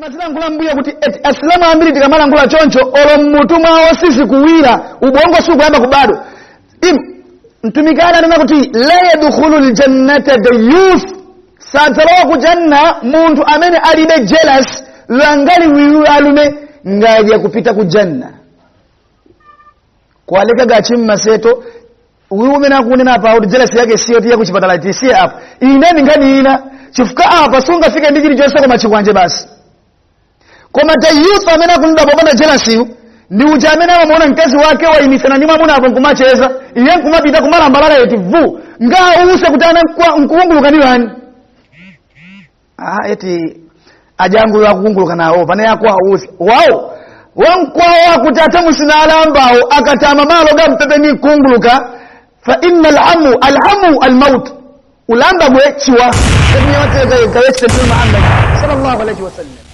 Timazilankhula mbuya kuti eti asilamu ambiri tikamalankhula choncho olo mmutu mwawo sizikuwira, ubongo sukuyamba kubadwa. Im mtumiki ananena kuti la yadkhulu ljannata dayuth, sadzalowa ku janna munthu amene alibe jealous langali wiwi alume ngaja kupita ku janna kwaleka gachi mmaseto. Uyu umene akunena apa kuti jealous yake siyo tiye kuchipatala tisiye apa, ine ndinkhani ina chifukwa apa sungafike ndi chilichonse koma chikwanje basi. Koma dayuth amene akunena popanda jealousiyu ndi uja amene amamuona mkazi wake wayimisana ndi mwamuna apo nkumacheza, iye nkumapita kumalambalala eti vu ngaause kuti ana nkuwunguluka ndi wani. Ah, eti ajangu akukunguluka nawo pane yako auze wawo wankwawo akuti ate musina alambawo akatama malo ga mpepe ni kunguluka fa inna alhamu alhamu almaut ulamba gwe chiwa. Sallallahu alayhi wasallam.